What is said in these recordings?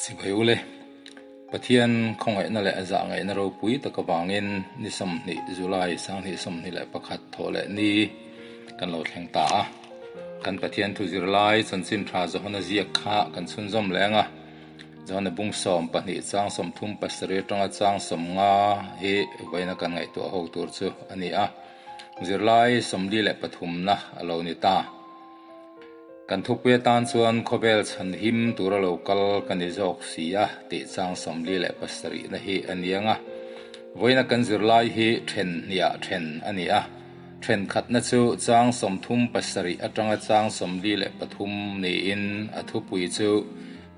Chibai ule, Pathian khawngaihna leh zahngaihna ropui tak avangin ni 20 July 2021 thawh leh ni kan lo thleng ta a. Kan Pathian thu zirlai chanchin tha Johana ziak kha kan chhunzawm leh ang a. Johana bung 12 chang 37 atanga chang 50 hi vawiina kan ngaihtuah ho tur chu a ni a. Zirlai 43 na a lo ni ta. Kan thupui atan chuan khawvel chhanhim tura lo kal ka ni zawk si a tih chang 47 na hi a ni ang a. Vawiina kan zirlai hi then hniah then a ni a. Thenkhatna chu chang 37 atanga chang 43 niin a thupui chu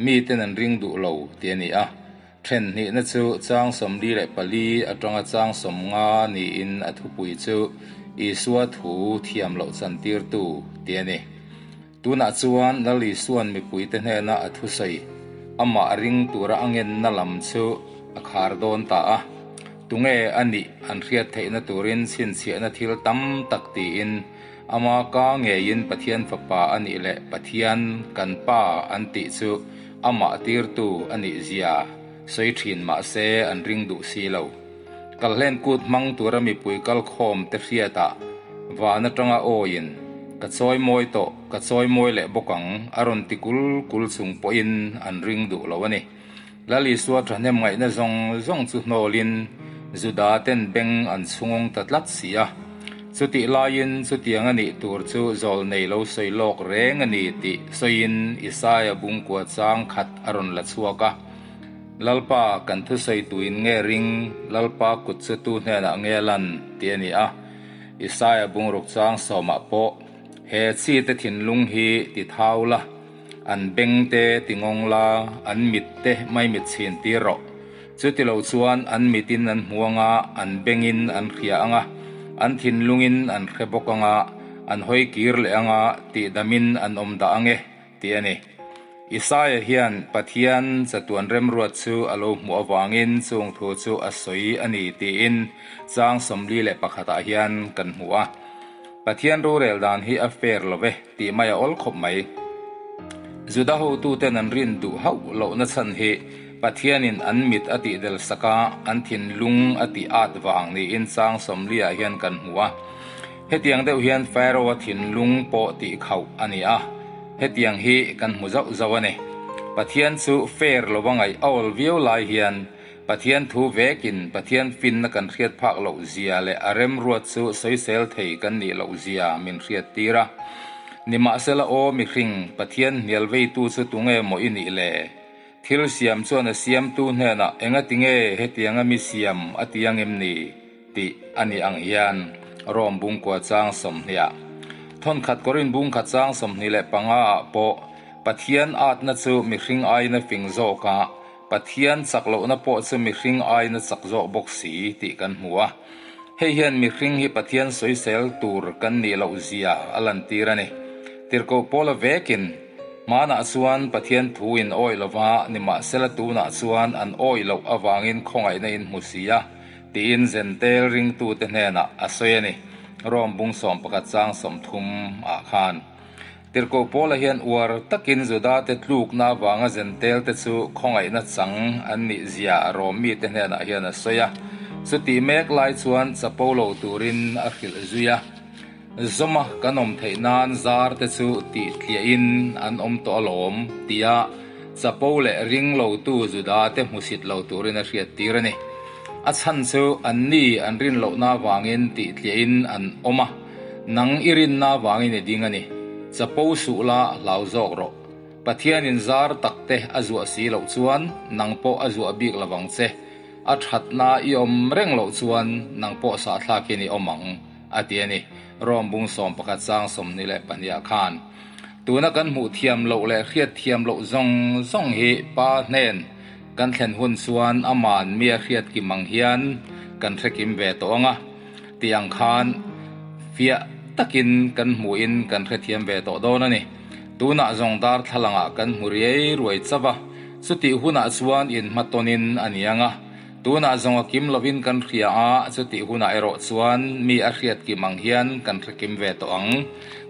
miten an ring duh lo tih a ni a. Then hnihna chu chang 44 atanga chang 50 niin a thupui chu Isua thu thiam loh chantirtu tih a ni. Tunah chuan Lal Isua'n mipuite hnena a thusawi amah ring tura a ngenna lam chu a khar dawn ta a. Tunge a nih an hriat theihna turin chhinchhiahna thil tam tak tiin ama ka ngeiin Pathian Fapa a nih leh Pathian kan Pa an tih chu amah tirtu a nih zia sawi thin mahse an ring duh si lo. Kalhlen kut hmang tura mipui kalkhawm te hriatah van atanga awiin ka chawi mawi tawh, ka chawi mawi leh bawk ang a rawn ti kul kul chung pawhin an ring duh lo a ni. Lal Isua thahnem ngaihna zawng zawng chu hnawlin Juda ten beng an chhungawng ta tlat si a. Chutih laiin chutiang a nih tur chu zawl nei lo sawi lawk reng a ni tih sawiin Isaia bungkua chang khat a rawn la chhuak a. Lalpa kan thusawi tuin nge ring, Lalpa kut chu tu hnenah nge lan tih a ni a. Isaia bungruk chang sawmah pawh he chi te thinlung hi ti thau la, An beng te ti ngawng la, an mit te maimit chhin tir rawh. Chuti lo chuan an mitin an hmu anga, an bengin an hria anga, an thinlungin an hre bawk anga, an hawi kir leh anga tihdamin an awm dah ange, tih a ni. Isaia hian Pathian chatuan remruat chu a lo hmuh avangin chung thu chu a sawi a ni tiin chang 41 ah hian kan hmu a. Pathian rorel dan hi a fair lo ve. Tih mai a awl khawp mai. Juda hotuten an rin duh hauh lohna chhan hi Pathianin an mit a tih del sak a, an thinlung a tih at vang niin chang 40 ah hian kan hmu a. Hetiang deuh hian Pharaoh-a thinlung pawh tih khauh a ni a, hetiang hi kan hmu zauh zauh a ni. Pathian chu fair lova ngaih a awl viau lai hian Pathian thu vekin Pathian finna kan hriat phak loh zia leh a remruat chu sawisel thei kan nih loh zia min hriat tir a. Nimahsela aw mihring, Pathian hnial veitu chu tunge maw i nih le? Thil siam chuan a siamtu hnenah engatinge hetianga mi siam a ti ang em ni? tih a nih ang hian Rom bungkua chang 20 ah thawnkhat Korin bungkhat chang 25 ah pawh Pathian atna chu mihring aiin a fing zawk a, Pathian chak lohna pawh chu mihring aiin a chak zawk bawk si tih kan hmu a. Hei hian mihring hi Pathian sawisel tur kan nih loh zia a lantir a ni. Tirhkoh Paula vekin, Hmanah chuan Pathian thu in awih lova, nimahsela tunah chuan an awih loh avangin khawngaihna in hmu si a, tiin Zentel ringtute hnenah a sawi a ni. Rom bung 11 chang 30 ah khan. Tirhkoh Paula hian uar takin Judate tlukna avanga Zentelte chu khawngaihna chang an nih zia Rom mite hnenah hian a sawi a. Chutih mek lai chuan chapo lo turin a hrilh zui a. Zawma kan awm theih nan zar te chu tih tliahin an awm tawh alawm tia chapo leh ring lotu Judate hmusit lo turin a hriattir a ni. A chhan chu anni an rin lohna avangin tih tliahin an awm a. Nang i rinna avangin i ding a ni. Chapo suh la hlau zawk rawh. Pathianin zar tak te a zuah si loh chuan nang pawh a zuah bik lovang che. A thatna i awm reng loh chuan nang pawh sahthlakin i awm ang, a ti a ni. Rom bung 11 chang 22 ah khan. Tuna kan hmuh thiam loh leh hriat thiam loh zawng zawng hi Pa hnen kan thlen hun chuan aman mi a hriat kim ang hian kan hre kim ve tawh ang a. Tih ang khan fiah takin kan hmuhin kan hrethiam ve tawh dawn a ni. Tunah zawng darthlalangah kan hmu riai ruai chauh a, chutih hunah chuan inhmatawnin a ni ang a. Tunah zawng a kim lovin kan hria a, chutih hunah erawh chuan mi a hriat kim ang hian kan hre kim ve tawh ang.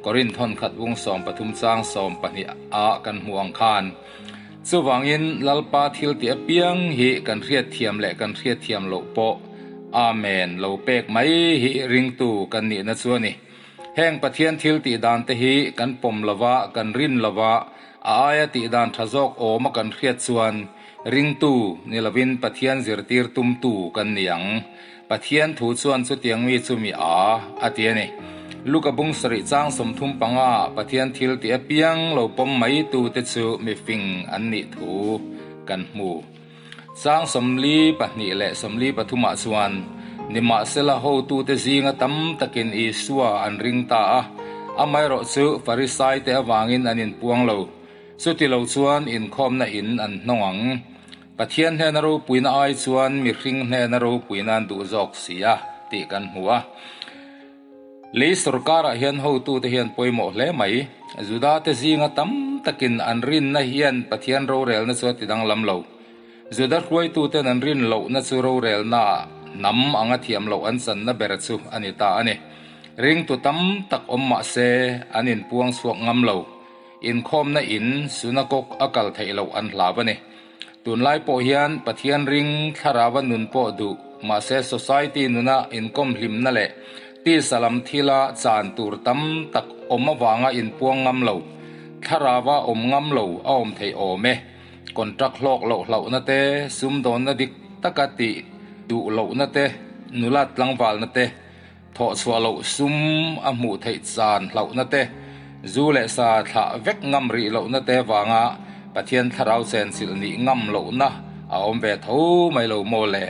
Korinth thawnkhat bung 13 chang 12 ah kan hmuh ang khan. Chuvangin Lalpa thil tih apiang hi kan hriatthiam leh kan hriatthiam loh pawh Amen lo pek mai hi ringtu kan nihna chu a ni. Heng Pathian thil tih dan te hi kan pawm lova, kan rin lova, a aia tih dan tha zawk awma kan hriat chuan ringtu ni lovin Pathian zirtir tumtu kan ni ang. Pathian thu chuan chutiang mi chu mi a a ti a ni. Luka bung sarih chang 35 ah Pathian thil tih apiang lo pawm mai tute chu mi fing an nih thu kan hmu. Chang 42 leh 43 ah chuan, Nimahsela hotute zinga tam takin Isua an ring ta a, amaherawh chu Farisaite avangin an inpuang lo. Chuti lo chuan inkhawmna in an hnawng ang. Pathian hnena ropuina ai chuan mihring hnena ropuina an duh zawk si a, tih kan hmu a. Lei sorkarah hian hotute hian pawimawh hle mai. Judate zinga tam takin an rinna hian Pathian rorelna chu a ti danglam lo. Juda hruaituten an rin lohna chu rorelnaah hnam anga thiam loh an channa ber chu a ni ta a ni. Ringtu tam tak awm mah se an inpuang chhuak ngam lo. Inkhawmna in sunakok a kal theih loh an hlau a ni. Tunlai pawh hian Pathian ring thlarau a nun pawh duh, mahse society nuna inkawm hlimna leh tisa lam thila chan tur tam tak awm avanga inpuang ngam lo, thlarau a awm ngam lo a awm theih awm e. Contract hlawk loh hlauhna te, sumdawnna dik taka tih duh lohna te, nulat tlangvalna te, Thawhchhuah loh sum a hmuh theih chan hlauhna te, zu leh sa thlah vek ngam rih lohna te vanga Pathian thlarau chenchilh nih ngam lohna a awm ve tho mai lo maw le?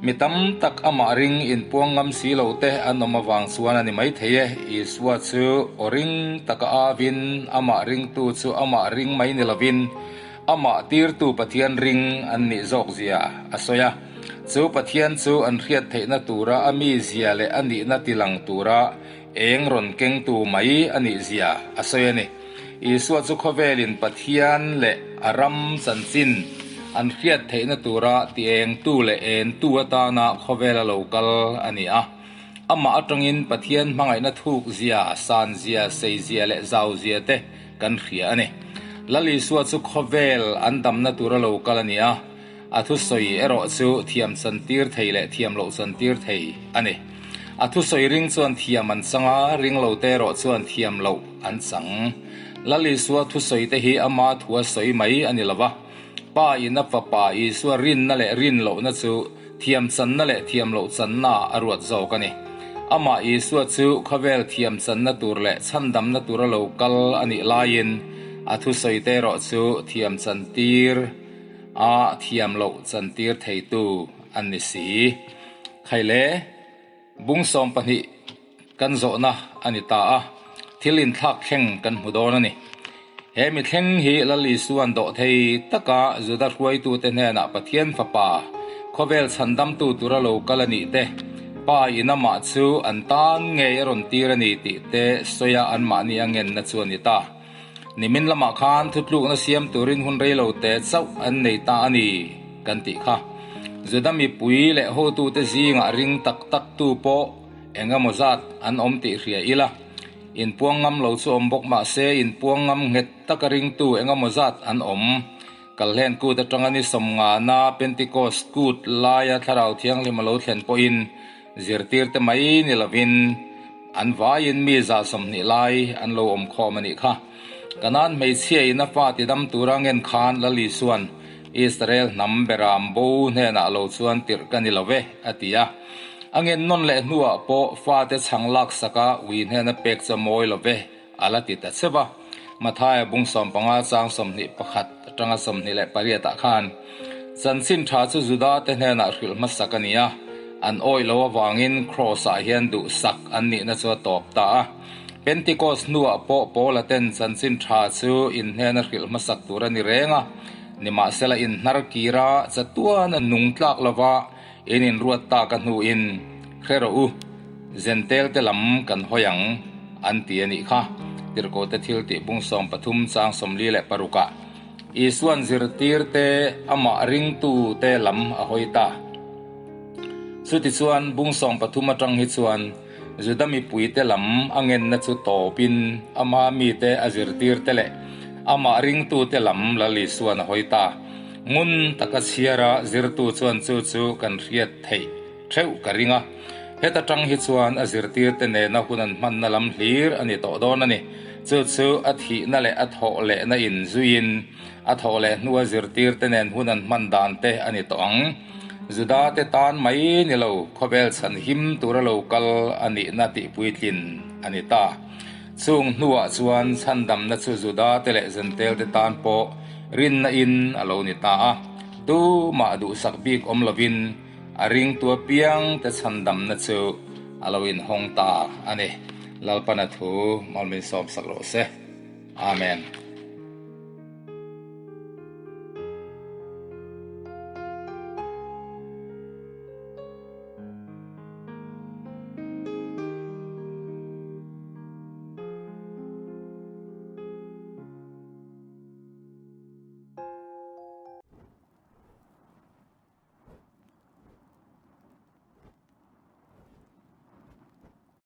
Mi tam tak amah ring inpuang ngam si lo te an awm avang chuan a ni maithei e. Isua chu aw ring taka avin amah ringtu chu amah ring mai ni lovin amah tirtu Pathian ring an nih zawk zia a sawi a. Chu Pathian chu an hriat theihna tura a mizia leh a nihna tilang tura eng rawn kengtu mai a nih zia a sawi a ni. Isua chu khawvelin Pathian leh a ram chanchin an hriat theihna tura tiengtu leh entu atana khawvela lo kal a ni a. Amah atangin Pathian hmangaihna thuk zia, san zia, sei zia leh zau zia te kan hria a ni. Lal Isua chu khawvel an damna tura lo kal a ni a. A thusawi erawh chu thiam chantir thei leh thiam loh chantir thei a ni. A thusawi ring chuan thiam an chang a, ring lo te erawh chuan thiam loh an chang. Lal Isua thusawi te hi ama thua sawi mai a ni lo va, Pa in a Fapa Isua rinna leh rin lohna chu thiam channa leh thiam loh channa a ruat zawk a ni. Amah Isua chu khawvel thiam channa tur leh chhandamna tura lo kal a nih laiin a thusawi te erawh chu thiam chantir A thiam loh chantir theitu an ni si. Khaile, bung 12 kan zawhna a ni ta a, thil inthlak thleng kan hmu dawn a ni. He mi thleng hi Lal Isua'n dawh thei taka Juda hruaitute hnenah Pathian Fapa, khawvel chhandamtu tura lo kal a nih te, Pa in amah chu an tan ngei a rawn tir a ni tih te sawia anmahni a ngenna chu a ni ta. Nimin lamah khan thutlukna siam turin hun rei lo te chauh an nei ta a ni kan tih kha. Juda mipui leh hotute zingah ring tak tak tu pawh eng emaw zat an awm tih hria ila. Inpuang ngam lo chu awm bawk mah se inpuang ngam nghet taka ringtu eng emaw zat an awm. Kalhlen kut atanga ni sawmngana Pentecost kut laia Thlarau Thianghlim a lo thlen pawhin zirtirte mai ni lovin, An vaiin mi 120 lai an lo awm khawm a nih kha. Kanaan hmeichhia in a fa tidam tura ngen khan Lal Isua'n Israel hnam beram bo hnenah lo chuan tirh ka ni lo ve, a ti a. A ngen nawn leh hnuah pawh fate chhang laksaka ui hnena pek chu a mawi lo ve, a la ti ta cheu a. Mathaia bung 15 chang 21 atanga 28 ah khan chanchin tha chu Juda te hnenah hrilh hmasak a ni a, an awih lo avangin Kraws ah hian duhsak an nihna chu a tawp ta a. Pentecost hnuah pawh Paula ten chanchin tha chu in hnena hrilh hmasak tur a ni reng a, nimahsela in hnar kira chatuan a nung tlak lova in inruat tak a hnuin hre rawh u, Zentel te lam kan hawi ang an ti a nih kha. Tirhkohte thil tih bung 13 chang 46 ah Isua'n zirtir te amah ringtu te lam a hawi ta. Chutichuan bung 13 atang hi chuan Juda mipui te lam a ngenna chu tawpin ama mite a zirtir te leh. Amah ringtute lam Lal Isuan a hawi ta. Ngun taka chhiara zirtu chuan chu chu kan hriat theih theuh ka ring a. Heta tang hi chuan a zirtirte nena hun an hmanna lam hlir a ni tawh dawn a ni. Chu chu a thihna leh a thawh lehna in zuiin a thawh leh hnua zirtirte nen hun an hman dan te a ni tawh ang. Juda te tan mai ni lo, khawvel chhan him tura lo kal a nihna tihpuitlin a ni ta. Chung hnuah chuan chhandamna chu Juda te leh Jentail te tan pawh rinna in a lo ni ta a. Tumah duhsak bik awm lovin a ringtu apiang te chhandamna chu a lo inhawng ta a ni. Lalpana thu malmin sawmsak rawh se. Amen.